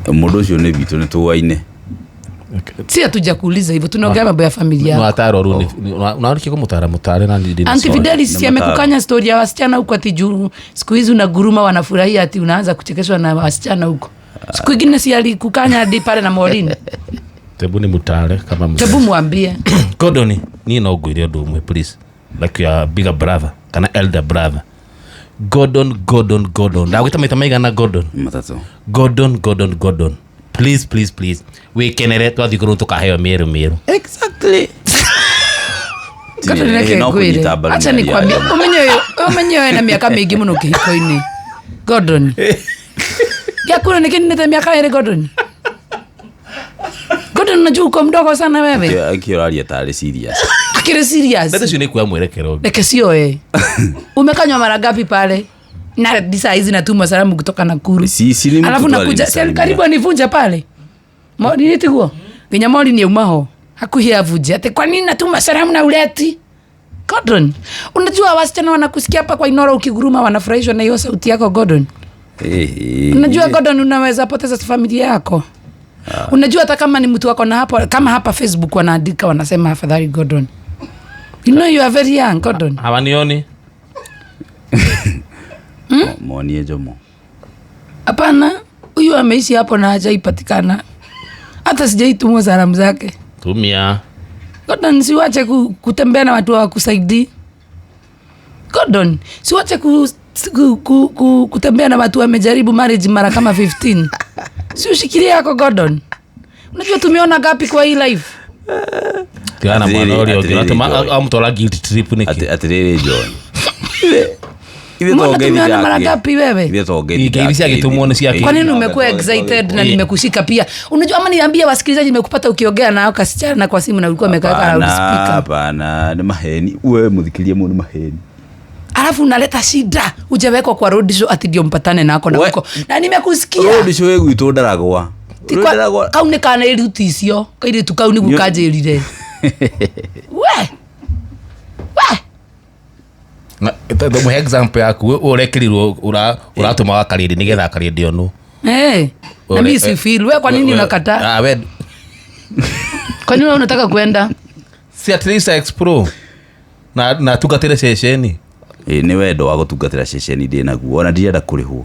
Mũndũ ũcio nĩ witũ, nĩ tũaine. Si hatujakuuliza hivyo, tunaongea mambo ya familia yako. Watarwo rĩu narĩkia kũmũtara mũtare na niĩ ndĩ na Auntie story. Fidelis si Ni mataro. amekukanya story ya wasichana huko ati juu siku hizi unaguruma wanafurahia ati unaanza kuchekeshwa na wasichana huko. Siku ingine si alikukanya hadi pale na Maureen. Tebu nĩ mũtare kama mũtare. Tebu mwambie. Gordon, niĩ no ngwĩre ũndũ ũmwe, please, like your bigger brother kana elder brother. Gordon, Gordon, Gordon, ndagwĩta maita maigana, Gordon? Matatũ. Gordon, Gordon, Gordon, please, please, please, wĩkenere. Twathiĩ kũrũ tũkaheo mĩerũ mĩerũ. Exactly. Gordon, reke No ngwĩre. kũnyita mbaru Acha mĩario nikwambie, ya Jomo. umenye wewe na miaka mingi muno kihiko-inĩ. Gordon. Gĩakura nĩ kĩninĩte miaka ĩrĩ, Gordon. Gordon, unajua uko mdogo sana wewe. Akĩ ũraria tarĩ serious. Akiri serious. Ndeto icio nĩ kuoya mwerekero ũngĩ. Reke sioe. Umekanywa mara ngapi pale? Na hadi saa hizi natuma salamu kutoka Nakuru. Si ni mtu Alafu tu nakuja si alinisalimia. karibu anivunje pale. Mori tiguo. Nginya Mori ni umaho. Hakuhi avuje. Ati kwa nini natuma salamu na uleti? Gordon, unajua wasichana wanakusikia hapa kwa Inoro ukiguruma wanafurahishwa na hiyo sauti yako, Gordon. Eh, eh, Unajua eh. Gordon, unaweza poteza familia yako. Unajua hata kama ni mtu wako na hapo kama hapa Facebook wanaandika wanasema afadhali Gordon. You know you are very young, Gordon. Hawanioni. Monie Jomo. Hapana, huyu ameishi hapo na hajaipatikana. Hata sijaitumwa salamu zake. Tumia. Gordon, siwache kutembea na watu hawakusaidii. Gordon, siwache kutembea na watu wamejaribu marriage mara kama 15. Si ushikilie yako, Gordon. Unajua tumeona gapi kwa hii life? Tigana na mwana Atĩrĩrĩ, ũrĩa ũngĩ. atĩrĩrĩ, Ũratũma Joy. amũtwara guilt trip nĩkĩ? Atĩrĩrĩ John. Ithe Mbona to ngeithi tumeona mara ndakĩ- ngapi wewe? Ithe to ngeithi Ngeithi cia gĩtũmwo nĩ cia Kwa nini umekuwa excited na nimekushika pia? Unajua ama niambie wasikilizaji nimekupata ukiongea nao kasichana kwa simu na ulikuwa umekaweka loudspeaker. Hapana, nĩ maheni. We mũthikĩrie mu nĩ maheni. Alafu unaleta shida, hujawekwa kwa road show ati ndio mpatane nako na We- huko. Na nimekusikia. Road show ĩ gwitũ ndaragwa. Ti Road kwa- ndaragwa. Kau nĩ kana iruti icio kairĩtu kau nĩguo Nyo- kanjĩrire we we. Mũhe example yaku ũrekĩrirwo ũratũma wakarĩndĩ nĩgetha akarĩndĩ onwo. Hey, na mimi si feel we, kwa nini unakataa? Ah, we Kwa nini wewe unataka kwenda? Si at least explore na tungatĩre ceceni. Ĩ, nĩ wendo wa gũtungatĩra ceceni ndĩ naguo ona ndirenda kũrĩhwo.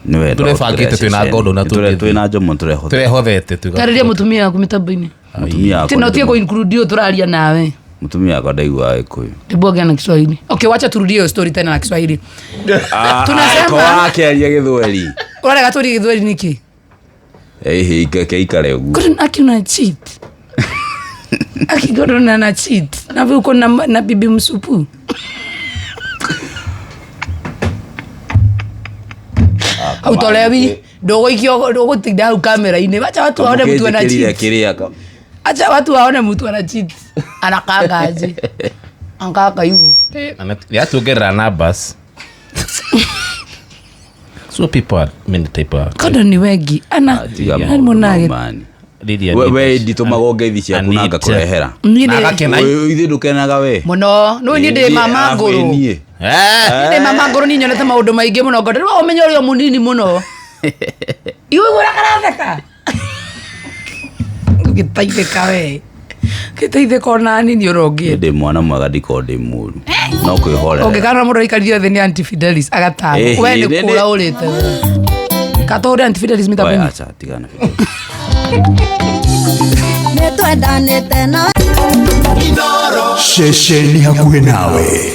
Nĩ wendo wa Tũrebangĩte gũtungatĩra twĩna ceceni. Gordon na tũngĩthiĩ. Twĩna Jomo tũrehothete. Tũrehothete. Tarĩria mũtumia waku mĩtambo-inĩ. Mũtumia wakwa Tena utie kuinclude hiyo tũraria nawe. Mũtumia wakwa ndaiguaga Gĩkũyũ. Hebu ongea na Kiswahili. Okay, wacha turudie hiyo story tena na Kiswahili. Tunasema- Ko wakĩaria Gĩthweri. Urarega tũrie Gĩthweri nĩkĩ? Ĩhĩ, keikare ũguo. Gordon, aki una cheat. Aki Gordon ana cheat. Na wewe uko na bibi msupu. Hautolewi. Ndũgũikio, ndũgũtinda hau kamera-inĩ. Wacha watu waone mtu ana Kamũkĩnjĩkĩrire cheat. kĩrĩa ka- Acha watu waone mtu ana cheat. Anakaanga aje? Anakaanga hivyo. Yatuongerera numbers, so people are many type of Gordon ni wengi. Ana Tiga nani maũndũ mũnage. mau mani. Lydia We Nidas. nditũmaga ngeithi ciaku na Anita. ngakũrehera. Niĩ Na nĩ- agakena. We, ithuĩ ndũkenaga we. Mũno. Nĩ niĩ ndĩ mama Arabu ngũrũ. ĩ niĩ. Eh, Ndĩ mama ngũrũ, niĩ nyonete maũndũ maingĩ mũno, Gordon. Rĩu ũmenye ũrĩa mũnini mũno. Iwe ũrĩa karatheka. Ũgĩteithĩka we. Ũgĩteithĩka ona nini ũrongĩte. Ndĩ mwana mwega, ndikorwo ndĩ mũru no kwĩhorera. Ũngĩkana mũndũ aikarire thĩ nĩ Auntie Fidelis agatano. Eh, We nĩ nĩ- kũra ũrĩte we. Katũhũre Auntie Fidelis We, mĩtambo-inĩ. acha tigana Fidelis. Nĩtwendanĩte na Ceceni hakuhĩ nawe.